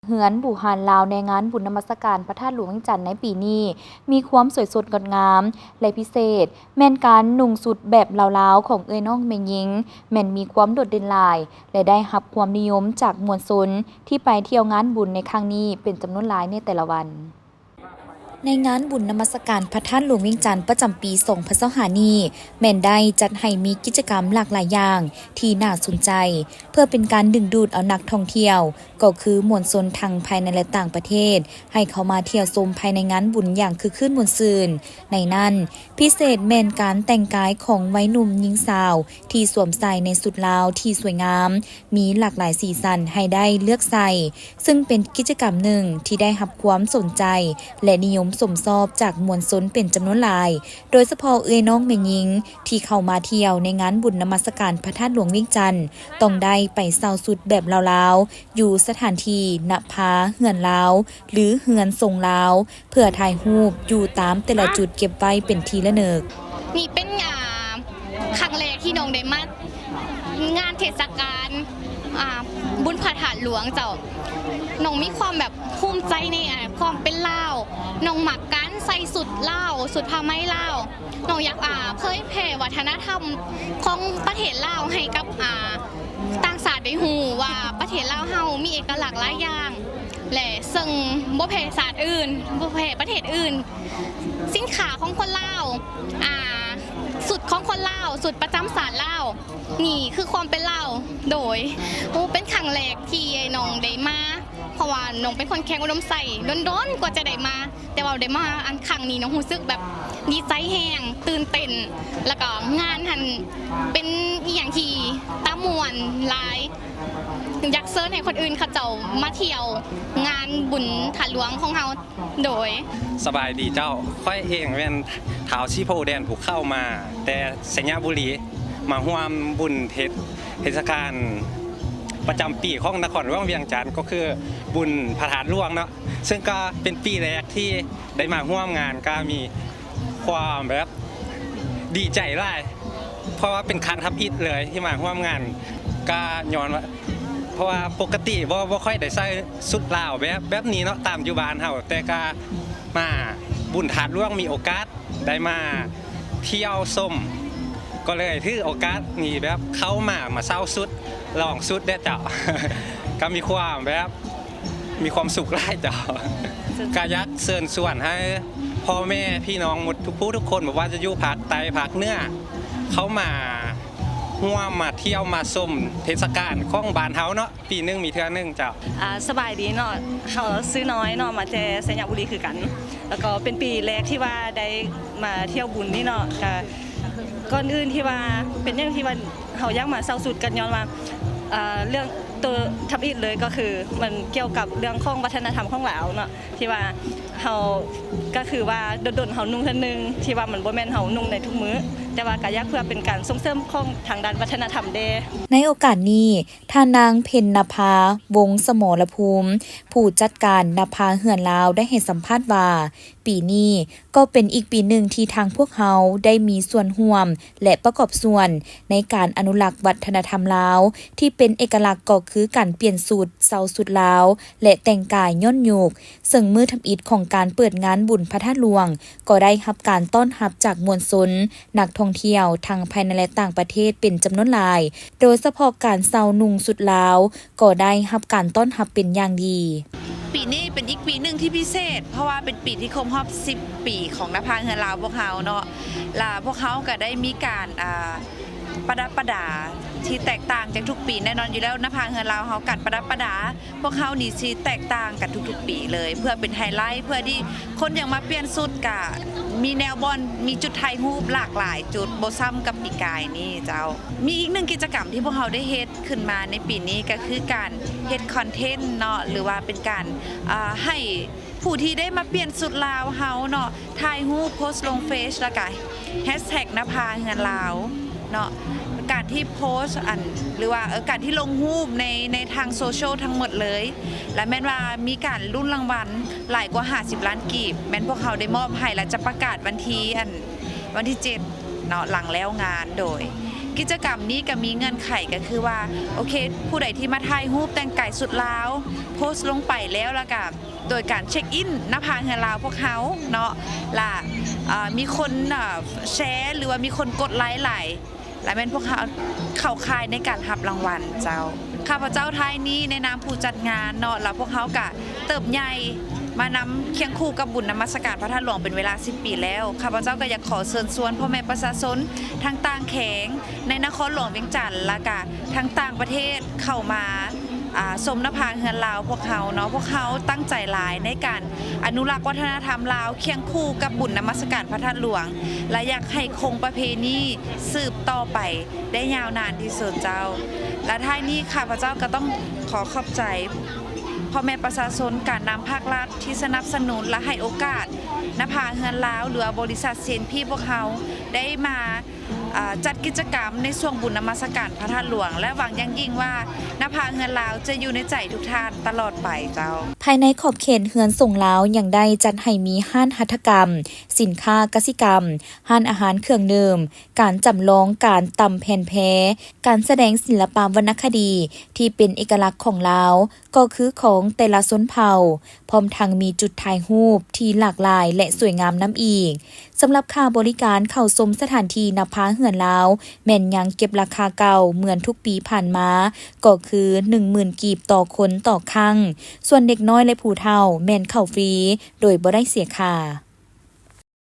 ເຮືອນບູຮານລາວໃນງານບຸນນະມັດສະການພະທາດຫຼວງວຽງຈັນໃນປີນີ້ ມີຄວາມສວຍສົດງົດງາມ ແລະ ພິເສດແມ່ນການນຸ່ງຊຸດແບບລາວໆຂອງເອື້ອຍນ້ອງແມ່ຍິງ ແມ່ນມີຄວາມໂດດເດັ່ນຫຼາຍ ແລະ ໄດ້ຮັບຄວາມນິຍົມຈາກມວນຊົນທີ່ໄປທ່ຽວງານບຸນໃນຄັ້ງນີ້ເປັນຈຳນວນຫຼາຍໃນແຕ່ລະວັນ. ໃນງານບຸນນະມັດສະການພະທາດຫຼວງວຽງຈັນປະຈຳປີສອງພັນຊາວຫ້ານີ້ ແມ່ນໄດ້ຈັດໃຫ້ມີກິດຈະກຳຫຼາກຫຼາຍຢ່າງທີ່ໜ້າສົນໃຈ ເພື່ອເປັນການດຶງດູດເອົານັກທ່ອງທ່ຽວ ກໍຄືມວນຊົນທັງພາຍໃນ ແລະ ຕ່າງປະເທດ ໃຫ້ເຂົ້າມາທ່ຽວຊົມພາຍໃນງານບຸນຢ່າງຄຶກຄື້ນມ່ວນຊື່ນ. ໃນນັ້ນ ພິເສດແມ່ນການແຕ່ງກາຍຂອງໄວໜຸ່ມຍິງສາວທີ່ສວມໃສ່ໃນຊຸດລາວທີ່ສວຍງາມ ມີຫຼາກຫຼາຍສີສັນໃຫ້ໄດ້ເລືອກໃສ່, ຊຶ່ງເປັນກິດຈະກຳໜຶ່ງທີ່ໄດ້ຮັບຄວາມສົນໃຈ ແລະ ນິຍົມຊົມຊອບຈາກມວນຊົນເປັນຈຳນວນຫຼາຍ, ໂດຍສະເພາະເອື້ອຍນ້ອງແມ່ຍິງທີ່ເຂົ້າມາທ່ຽວໃນງານບຸນນະມັດສະການພະທາດຫຼວງວຽງຈັນ ຕ້ອງໄດ້ໄປເຊົ່າຊຸດແບບລາວໆ ຢູ່ສະຖານທີ່ນະພາເຮືອນລາວ ຫຼື ເຮືອນຊົງລາວ ເພື່ອຖ່າຍຮູບຢູ່ຕາມແຕ່ລະຈຸດເກັບໄວ້ເປັນທີ່ລະນຶກ. ນີ້ເປັນ ອ່າ ຄັ້ງແລກທີ່ນ້ອງໄດ້ມາງານເທດສະການ ອ່າ ບຸນພະທາດຫຼວງເຈົ້າ. ນ້ອງມີຄວາມແບບພູມໃຈໃນ ອ່າ ຄວາມເປັນລາວ. ນ້ອງມັກການໃສ່ຊຸດລາວ, ຊຸດຜ້າໄໝລາວ. ນ້ອງຢາກ ອ່າ ເຜີຍແຜ່ວັດທະນະທຳຂອງປະເທດລາວໃຫ້ກັບ ອ່າ ຕ່າງຊາດໄດ້ຮູ້ວ່າປະເທດລາວເຮົາມີເອກະລັກຫຼາຍຢ່າງ ແລະ ເຊິ່ງບໍ່ແພ້ຊາດອື່ນ, ບໍ່ແພ້ປະເທດອື່ນ. ສິນຄ້າຂອງຄົນລາວ, ອ່າ ຊຸດຂອງຄົນລາວ, ຊຸດປະຈຳຊາດລາວ, ນີ້ຄືຄວາມເປັນລາວ. ໂດຍ ໂອ້ ເປັນຄັ້ງແລກທີ່ນ້ອງໄດ້ມາ, ເພາະວ່ານ້ອງເປັນຄົນແຂວງອຸດົມໄຊ, ດົນໆກວ່າຈະໄດ້ມາ. ແຕ່ວ່າໄດ້ມາອັນຄັ້ງນີ້ເນາະ ຮູ້ສຶກແບບດີໃຈແຮງ, ຕື່ນເຕັ້ນ, ແລ້ວກໍງານຫັ້ນເປັນອີ່ຫຍັງທີ່ຕາມ່ວນຫຼາຍ. ຢາກເຊີນໃຫ້ຄົນອື່ນເຂົາເຈົ້າມາທ່ຽວງານບຸນທາດຫຼວງຂອງເຮົາ. ໂດຍ ສະບາຍດີເຈົ້າ, ຂ້ອຍເອງແມ່ນທ້າວສີໂພແດນພູເຂົ້າ ມາແຕ່ໄຊຍະບູລີ ມາຮ່ວມບຸນເທດ ເທດສະການປະຈຳປີຂອງນະຄອນຫຼວງວຽງຈັນ ກໍຄືບຸນພະທາດຫຼວງເນາະ. ເຊິ່ງກໍເປັນປີແລກທີ່ໄດ້ມາຮ່ວມງານ, ກໍມີຄວາມແບບດີໃຈຫຼາຍ ເພາະວ່າເປັນຄັ້ງທຳອິດເລີຍທີ່ມາຮ່ວມງານ. ກໍຍ້ອນວ່າ ເພາະວ່າປົກກະຕິບໍ່ ບໍ່ຄ່ອຍໄດ້ໃສ່ຊຸດລາວແບບ ແບບນີ້ເນາະ ຕາມຢູ່ບ້ານເຮົາ, ແຕ່ກໍມາບຸນທາດຫຼວງ ມີໂອກາດ ໄດ້ມາທ່ຽວຊົມ ກໍເລີຍຖືໂອກາດນີ້ ແບບເຂົ້າມາ ມາເຊົ່າຊຸດ ລອງຊຸດແດ່ເຈົ້າ. ກໍມີຄວາມແບບ ມີຄວາມສຸກຫຼາຍເຈົ້າ. ກໍຢາກເຊີນຊວນໃຫ້ພໍ່ແມ່ພີ່ນ້ອງໝົດທຸກຜູ້ທຸກຄົນ, ບໍ່ວ່າຈະຢູ່ພາກໃຕ້ ພາກເໜືອ, ເຂົ້າມາຮ່ວມ ມາທ່ຽວ ມາຊົມເທດສະການຂອງບ້ານເຮົາເນາະ. ປີໜຶ່ງມີເທື່ອໜຶ່ງເຈົ້າ. ອ່າ ສະບາຍດີເນາະ, ເຮົາຊື່ນ້ອຍເນາະ, ມາແຕ່ໄຊຍະບູລີຄືກັນ. ແລ້ວກໍເປັນປີແລກທີ່ວ່າໄດ້ມາທ່ຽວບຸນນີ້ເນາະ. ກະ ກ່ອນອື່ນທີ່ວ່າເປັນຫຍັງທີ່ວ່າເຮົາຢາກມາເຊົ່າຊຸດ ກໍຍ້ອນວ່າ ເອີ ເລື່ອງໂຕທຳອິດເລີຍ ກໍຄືມັນກ່ຽວກັບເລື່ອງຂອງວັດທະນະທຳຂອງລາວເນາະ. ທີ່ວ່າເຮົາ ກໍຄືວ່າດົນໆເຮົານຸ່ງເທື່ອໜຶ່ງ ທີ່ວ່າມັນບໍ່ແມ່ນເຮົານຸ່ງໃນທຸກມື້, ແຕ່ວ່າກໍຢາກເພື່ອເປັນການສົ່ງເສີມຂອງທາງດ້ານວັດທະນະທຳແດ່. ໃນໂອກາດນີ້ ທ່ານນາງ ເພັນນະພາ ວົງສະໝໍລະພູມ ຜູ້ຈັດການນະພາເຮືອນລາວ ໄດ້ໃຫ້ສຳພາດວ່າ ປີນີ້ກໍເປັນອີກປີໜຶ່ງທີ່ທາງພວກເຮົາໄດ້ມີສ່ວນຮ່ວມ ແລະ ປະກອບສ່ວນໃນການອະນຸລັກວັດທະນະທຳລາວ ທີ່ເປັນເອກະລັກກໍຄືການປ່ຽນຊຸດ, ເຊົ່າຊຸດລາວ ແລະ ແຕ່ງກາຍຍ້ອນຍຸກ. ເຊິ່ງມື້ທຳອິດຂອງການເປີດງານບຸນພະທາດຫຼວງ ກໍໄດ້ຮັບການຕ້ອນຮັບຈາກມວນຊົນ, ນັກທ່ອງທ່ຽວ ທັງພາຍໃນ ແລະ ຕ່າງປະເທດເປັນຈຳນວນຫຼາຍ, ໂດຍສະເພາະການເຊົ່ານຸ່ງຊຸດລາວ ກໍໄດ້ຮັບການຕ້ອນຮັບເປັນຢ່າງດີ. ປີນີ້ເປັນອີກປີໜຶ່ງທີ່ພິເສດ ເພາະວ່າເປັນປີທີ່ຄົບຮອບສິບປີຂອງນະພາເຮືອນລາວພວກເຮົາເນາະ, ລະພວກເຮົາກໍໄດ້ມີການ ອ່າ ປະດັບປະດາທີ່ແຕກຕ່າງຈາກທຸກປີ. ແນ່ນອນຢູ່ແລ້ວ ນະພາເຮືອນລາວເຮົາ ການປະດັບປະດາ ພວກເຮົານີ້ຊິແຕກຕ່າງກັນທຸກໆປີເລີຍ ເພື່ອເປັນໄຮໄລ ເພື່ອທີ່ຄົນຢາກມາປ່ຽນຊຸດ ກະມີແນວບ່ອນ ມີຈຸດຖ່າຍຮູບຫຼາກຫຼາຍຈຸດ ບໍ່ຊ້ຳກັບປີກາຍນີ້ເຈົ້າ. ມີອີກໜຶ່ງກິດຈະກຳທີ່ພວກເຮົາໄດ້ເຮັດຂຶ້ນມາໃນປີນີ້ ກະຄືການເຮັດຄອນເທັນເນາະ ຫຼືວ່າເປັນການ ອ່າ ໃຫ້ ຜູ້ທີ່ໄດ້ມາປ່ຽນຊຸດລາວເຮົາເນາະ ຖ່າຍຮູບໂພສລົງເຟສ ແລ້ວກະແຮັດແທັກນະພາເຮືອນລາວເນາະ. ການທີ່ໂພສອັນ ຫຼືວ່າ ເອີ ການທີ່ລົງຮູບໃນ ໃນທາງໂຊຊຽວທັງໝົດເລີຍ ແລະ ແມ່ນວ່າມີການລຸ້ນລາງວັນຫຼາຍກວ່າຫ້າສິບລ້ານກີບ ແມ່ນພວກເຮົາໄດ້ມອບໃຫ້ ແລະ ຈະປະກາດວັນທີ ອັນ ວັນທີເຈັດເນາະ ຫຼັງແລ້ວງານ. ໂດຍກິດຈະກຳນີ້ກະມີເງື່ອນໄຂ ກະຄືວ່າ ໂອເຄ ຜູ້ໃດທີ່ມາຖ່າຍຮູບແຕ່ງກາຍຊຸດລາວ ໂພສລົງໄປແລ້ວ ແລ້ວກະໂດຍການເຊັກອິນນະພາເຮືອນລາວພວກເຮົາເນາະ ລະ ເອີ່ ມີຄົນ ເອີ່ ແຊ ຫຼືວ່າມີຄົນກົດໄລຫຼາຍ ລະແມ່ນພວກເຮົາເຂົ້າຂ່າຍໃນການຮັບລາງວັນເຈົ້າ. ຂ້າພະເຈົ້າທ້າຍນີ້ໃນນາມຜູ້ຈັດງານເນາະ ລະພວກເຮົາກະເຕີບໃຫຍ່ມານຳຄຽງຄູ່ກັບບຸນນະມັດສະການພະທາດຫຼວງເປັນເວລາສິບປີແລ້ວ. ຂ້າພະເຈົ້າກະຢາກຂໍເຊີນຊວນພໍ່ແມ່ປະຊາຊົນທັງຕ່າງແຂວງໃນນະຄອນຫຼວງວຽງຈັນ ລະກະທັງຕ່າງປະເທດເຂົ້າມາ ອ່າ ຊົມນະພາເຮືອນລາວພວກເຮົາເນາະ. ພວກເຮົາຕັ້ງໃຈຫຼາຍໃນການອະນຸລັກວັດທະນະທຳລາວ ຄຽງຄູ່ກັບບຸນນະມັດສະການພະທາດຫຼວງ ລະຢາກໃຫ້ຄົງປະເພນີສືບຕໍ່ໄປໄດ້ຍາວນານທີ່ສຸດເຈົ້າ. ລະທ້າຍນີ້ຂ້າພະເຈົ້າກະຕ້ອງຂໍຂອບໃຈພໍ່ແມ່ປະຊາຊົນ ການນຳພາກລັດທີ່ສະໜັບສະໜູນ ລະໃຫ້ໂອກາດນະພາເຮືອນລາວ ຫຼືວ່າບໍລິສັດ ຊີເອັນພີ ພວກເຮົາໄດ້ມາ ເອີ່ ຈັດກິດຈະກຳໃນຊ່ວງບຸນນະມັດສະການພະທາດຫຼວງ ແລະ ຫວັງຢ່າງຍິ່ງວ່ານະພາເຮືອນລາວຈະຢູ່ໃນໃຈທຸກທ່ານຕະຫຼອດໄປເຈົ້າ. ພາຍໃນຂອບເຂດເຮືອນສົງລາວຍັງໄດ້ຈັດໃຫ້ມີຮ້ານຫັດຖະກຳ, ສິນຄ້າກະສິກຳ, ຮ້ານອາຫານເຄື່ອງດື່ມ, ການຈຳລອງການຕຳແຜ່ນແພ, ການສະແດງສິລະປະວັນນະຄະດີທີ່ເປັນເອກະລັກຂອງລາວ ກໍຄືຂອງແຕ່ລະຊົນເຜົ່າ, ພ້ອມທັງມີຈຸດຖ່າຍຮູບທີ່ຫຼາກຫຼາຍ ແລະ ສວຍງາມນຳອີກ. ສຳລັບຄ່າບໍລິການເຂົ້າຊົມສະຖານທີ່ນະພາເຮືອນລາວ ແມ່ນຍັງເກັບລາຄາເກົ່າເໝືອນທຸກປີຜ່ານມາ ກໍຄືໜຶ່ງໝື່ນກີບຕໍ່ຄົນຕໍ່ຄັ້ງ, ສ່ວນເດັກນ້ອຍ ແລະ ຜູ້ເຖົ້າແມ່ນເຂົ້າຟຣີ ໂດຍບໍ່ໄດ້ເສຍຄ່າ.